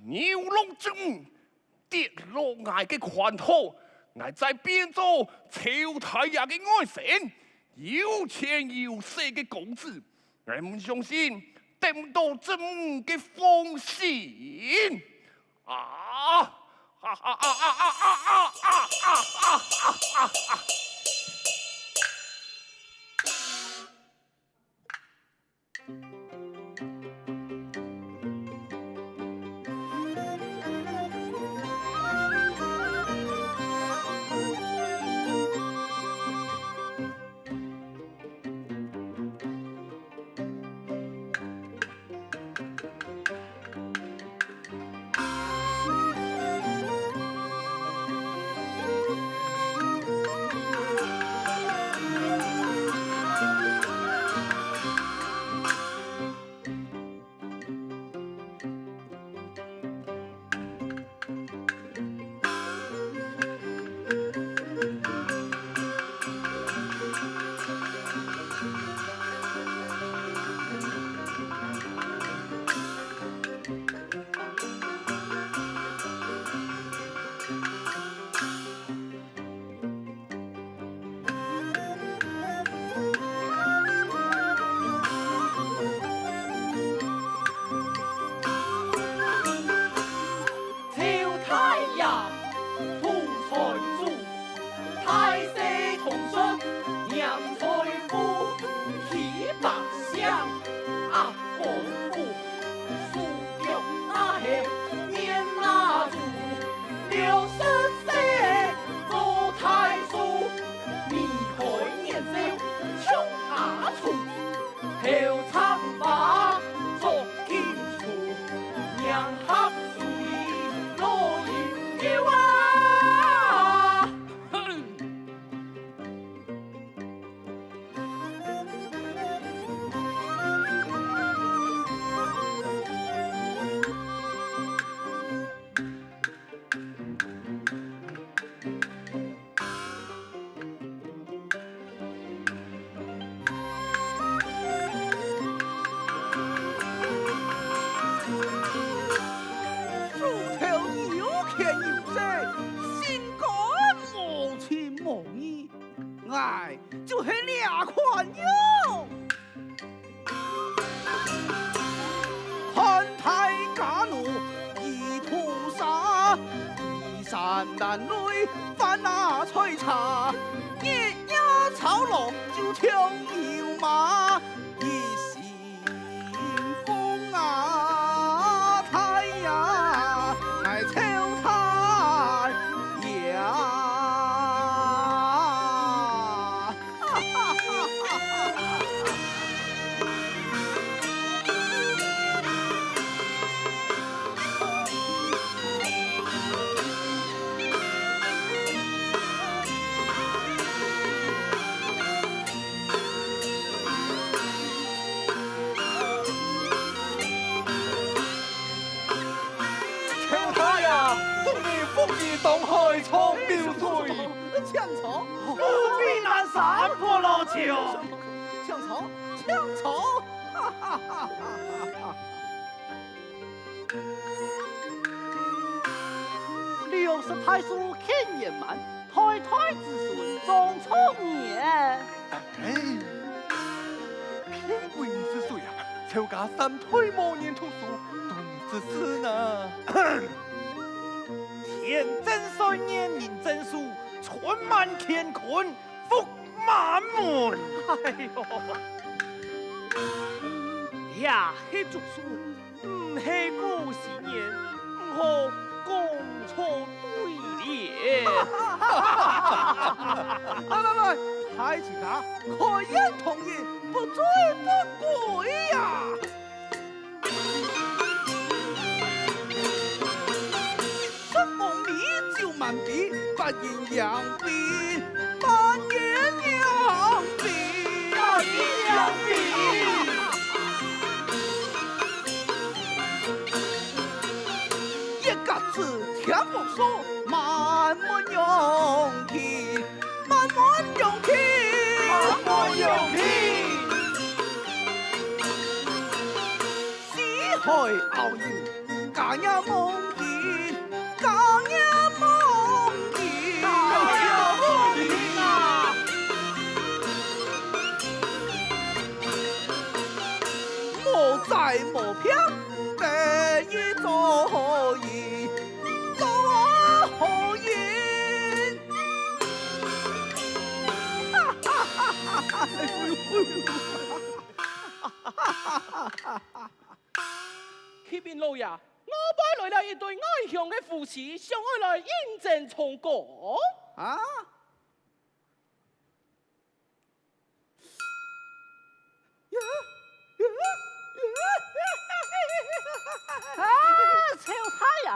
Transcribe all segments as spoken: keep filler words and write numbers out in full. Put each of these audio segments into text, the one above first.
牛郎織女跌落𠊎个圈套，𠊎再變做樵太爺个外甥，有錢有勢个公子，𠊎毋相信得毋到織女个芳心。啊！啊啊啊啊啊啊啊啊啊啊啊啊！ 樵太爺，渡財主，大細同說拈財富，喜百姓，壓官府，手腳那係面那珠，六十 歲做大叔，眉開眼笑像阿聰，頭插花著金釦，兩合水老人有啊！ 豬頭有權有勢，心肝無情無義，𠊎就係這款樣。 看大家奴已屠殺，衣衫襤褸飯啊菜茶，日夜操勞就像牛馬，一心奉啊太爺，𠊎樵太爺。 樵太爺，祝你福如東海長流水。請坐。富貴難上婆羅橋。請坐，請坐。哈哈哈哈哈哈。六十大壽慶圓滿， 代代子孫中狀元。哎，偏歸你是誰啊？樵家三代無人讀書，都你之事呢？天增歲，年增壽，春滿乾坤，福滿門。哎喲，這係祝壽， 毋係過時年，毋好講錯對聯。來來來，大自家開言同音，不醉不歸呀！十方美酒滿杯，八人迎賓，八人迎賓，八人迎賓。 一甲子添豐收，滿門榮慶，滿門榮慶，滿門榮慶。四海遨遊，家業罔盡，家業罔盡，家業罔盡啊！無債無病，得以做好人，做好人。啟玶老爺， 外背來了一對外鄉个夫妻，想愛來應徵充公。啊？啊，趙大爺，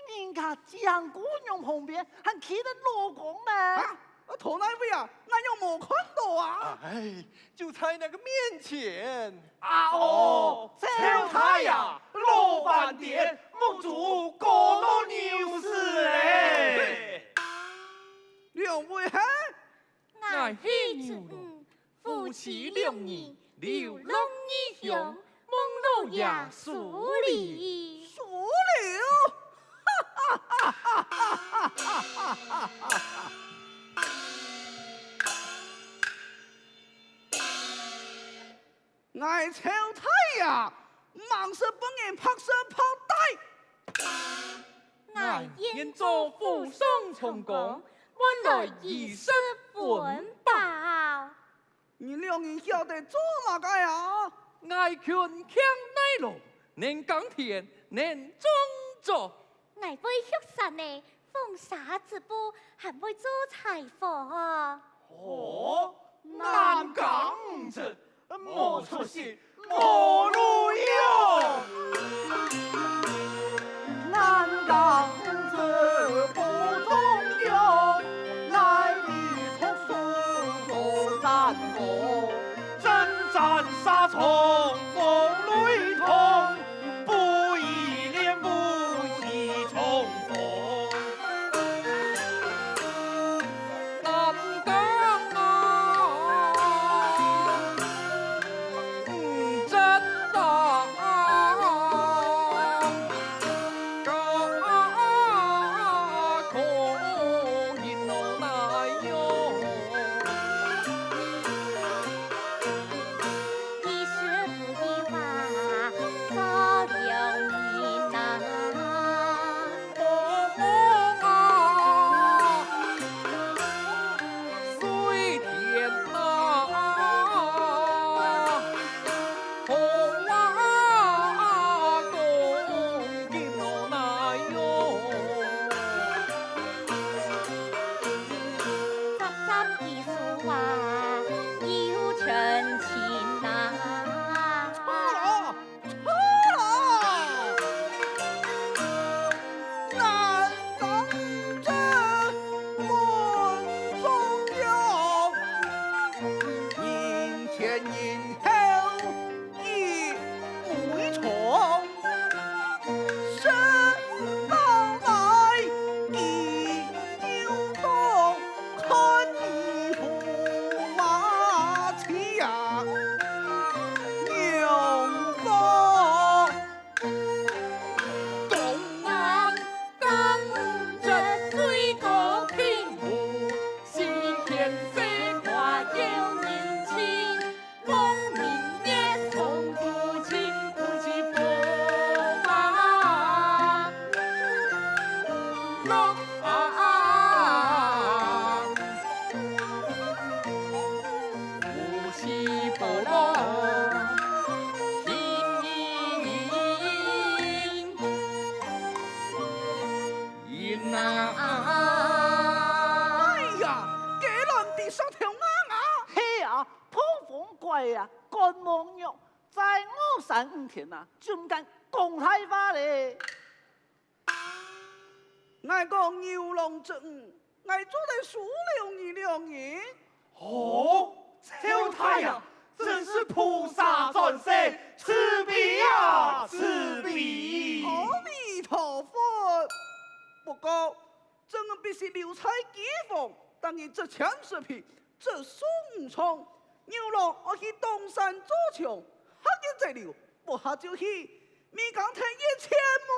人家正姑娘旁邊，還企在老公呢。啊，啊，在哪位啊？𠊎仰無看到啊？哎， 就在那個面前。啊哦，趙大爺，老番顛，目珠高到牛屎咧！兩位係？𠊎係牛郎，夫妻兩人，流浪異鄉，望老爺收留。收留？ 𠊎趙大爺，吂識分人拍手拍帶。𠊎願做府上充公，換來衣食溫飽。你兩人曉得做麼个啊？𠊎勤儉耐勞，能耕田，能種作。 𠊎會畜山仔，紡紗織布，還會做裁縫。哦，男耕女織，無出息，無路用。男耕女織不中用，男兒讀書做三科，征戰沙場放雷霆。 不亦樂乎起衝鋒。男耕啊，女織啊，家國人哪用？ 衣食無憂啊，做良人啊。哦，哦啊，水田啊，紅啊，公雞哦哪用？ 插針技術啊，有全勤啊。錯了，錯了！男耕女織無中用，人前人後 一無錯，身到來一扭動，看你父啊妻啊，仰般。公男耕女織最高品無，西天西瓜有人情。 哎呀，雞卵比石頭硬啊！係啊， 碰風拐啊，趕忙肉，在我山五天啊，就毋敢講大話咧。𠊎講牛郎織女，𠊎做得收留你兩人。哦，趙大爺，真是菩薩轉世，慈悲啊，慈悲！阿彌陀佛。不過， 織女必須留在機房，逐日織掮織被，織送女床。牛郎愛去東山做場，閒日則留，不閒就去，未耕田一錢無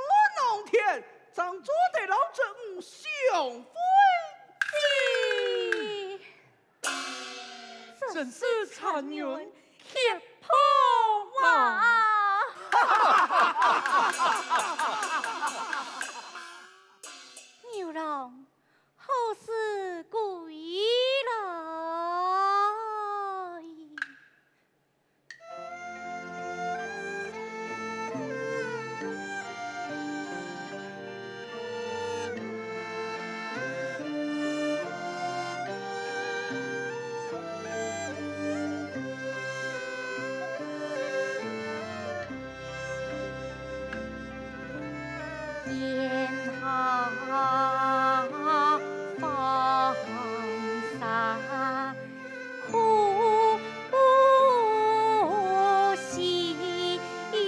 人吃破啊！牛郎，何时归来？ 天下繁沙，苦不辛勤。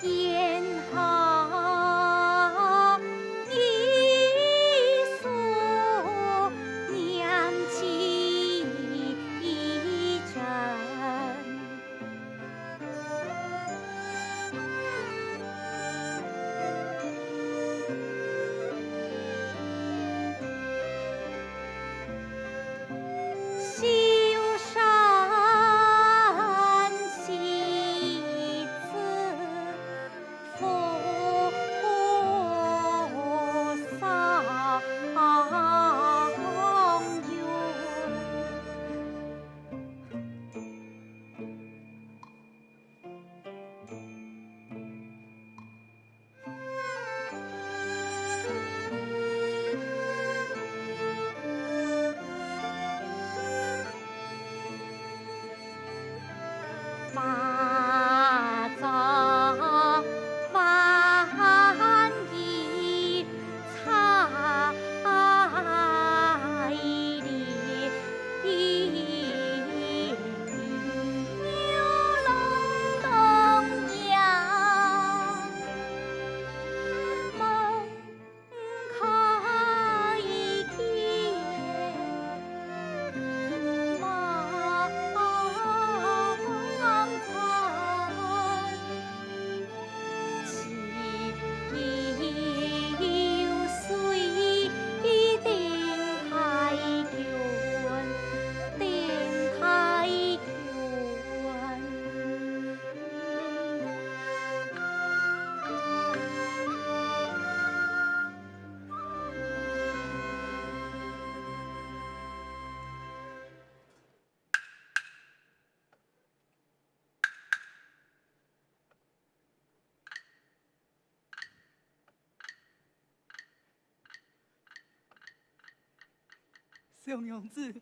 天下一粟，念其真。 修身齐治，福祸相远。 花朝晚以 彩礼，牛郎当阳门开见。 小娘子，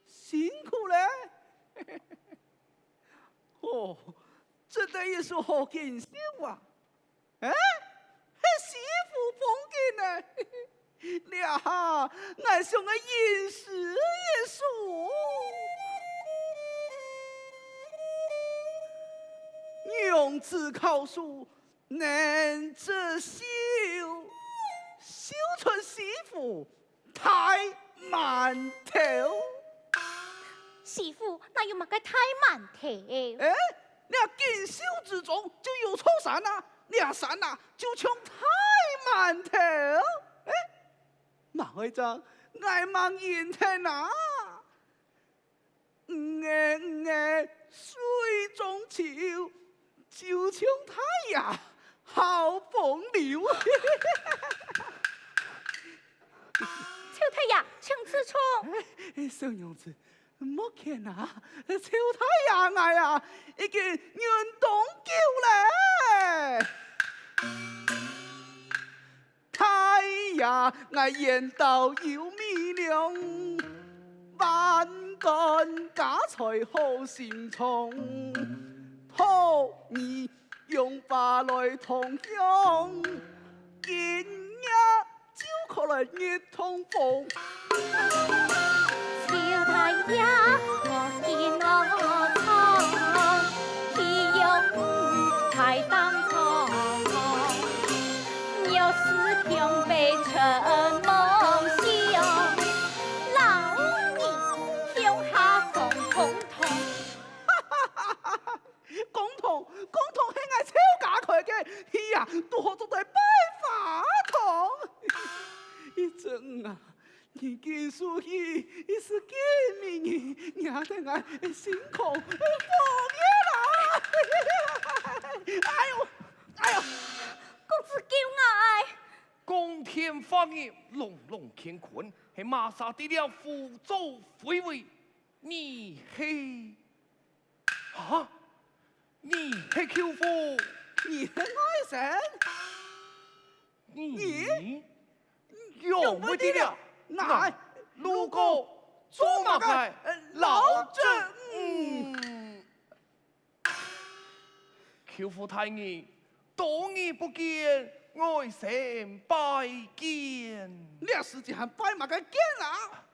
辛苦了。哦，这得一束好锦绣啊！ 哎，係西府封金呢！这下，𠊎想个应是一束。娘子巧手，能折绣，绣出西府 大馒頭。西府哪有麼个大馒頭？哎，這錦繡之中就有座山啊，這山啊，就像大馒頭。哎，麼个話，𠊎吂應聽啊？ 你个你个水中潮，就像太陽好風流。臭太爺，請自重。哎，小娘子，莫譴啊，臭太爺𠊎啊，已經忍當久了。 太爺，𠊎言道有米糧，萬貫家財好心腸，討你用花來同享，今夜就可來入洞房。 秋太陽，我見我唱，喜用大當場。若是強被春夢醒，老兒共下共同呀，都好做得拜花堂。一陣啊，你緊輸去，一時見面，惹得𠊎心肝放熱啦。哎喲，哎喲，公子救𠊎！光天化日，朗朗乾坤，係麼儕在這胡作非為？你係 啊？你係舅父？你係外甥？你仰會在這？來，路過做麼个？老侄，嗯。舅父大人，多日不見，外甥拜見。這時節還拜麼个見啊？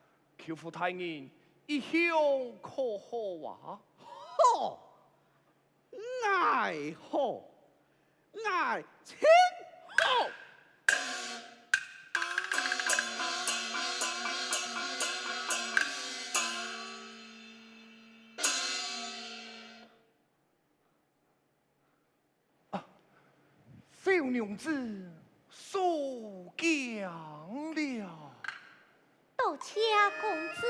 舅父大人，一向可好啊？好，𠊎好，𠊎盡好。 小娘子，受驚了。多謝公子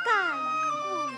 解圍。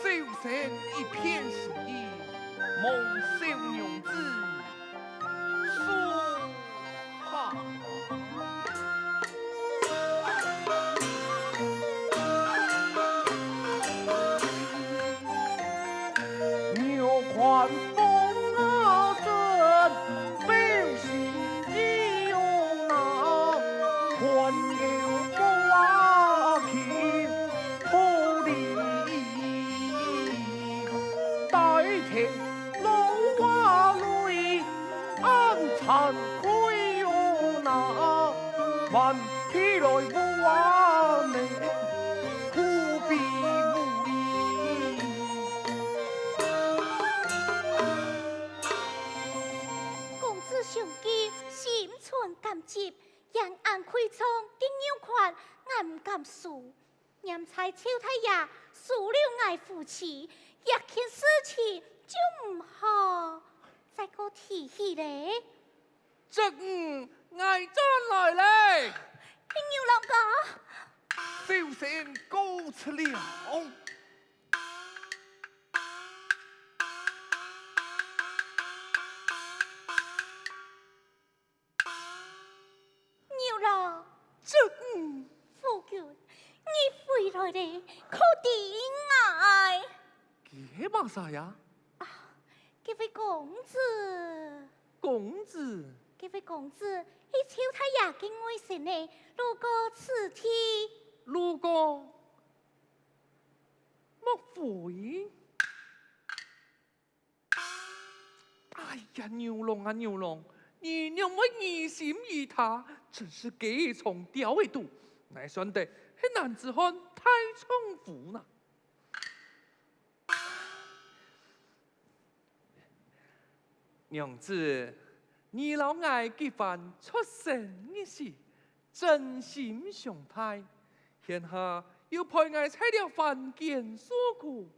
小生一片心意，望小娘子收下。公子上京，心存感激， 然恁貴重个玉環，𠊎毋敢收。念在舅太爺收了𠊎夫妻，這件事情就毋好再過提起咧。侄女，𠊎轉來咧。牛郎哥。小生告辭了。 牛郎，祝你夫君，你回來咧，可知𠊎？佢係麼儕呀？啊，這位公子。公子？這位公子係趙大爺个外甥呢，路過此地。路過莫非？哎呀，牛郎啊，牛郎，你仰會疑心於他，真是雞腸鳥仔肚，𠊎算得係男子漢大丈夫哪。 娘子，你摎𠊎結番出生入死，真心相待，現下又陪𠊎在這凡間受苦。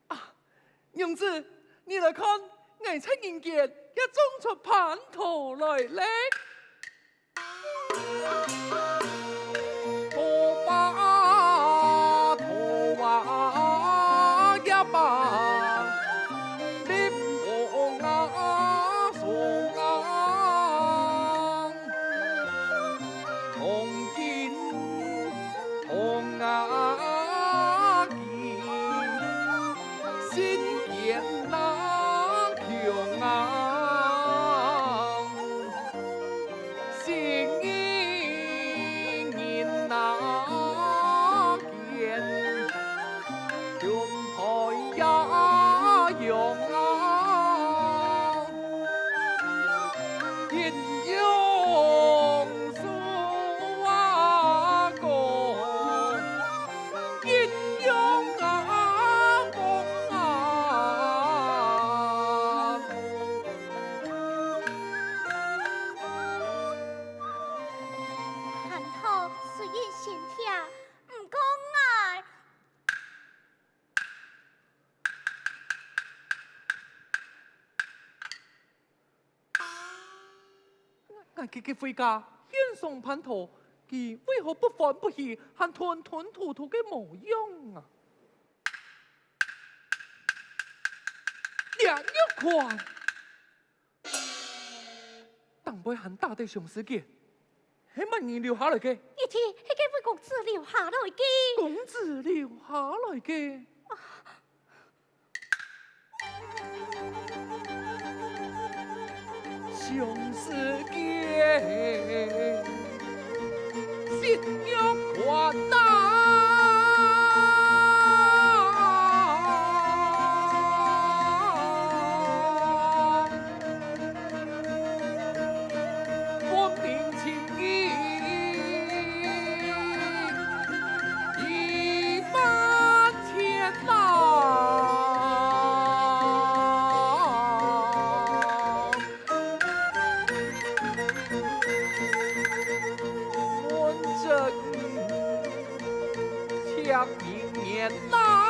啊，娘子，你來看，𠊎在人間也種出蟠桃來咧。 桃花，桃花葉啊，林紅啊，松啊，黃金，銅啊，金，新鮮啊，香啊。 新人啊見，雄配也樣啊，英雄樹啊高。 英雄啊，風啊！蟠桃雖然鮮甜，毋過𠊎 𠊎急急回家，獻上蟠桃，佢為何不歡不喜，還吞吞吐吐个模樣啊？這玉環，頂背還打得相思結，係麼人留下來个？一定係該位公子留下來个。公子留下來个？ 相思結，惜玉環啊！分明情意 意萬千啊！問君且應言啊！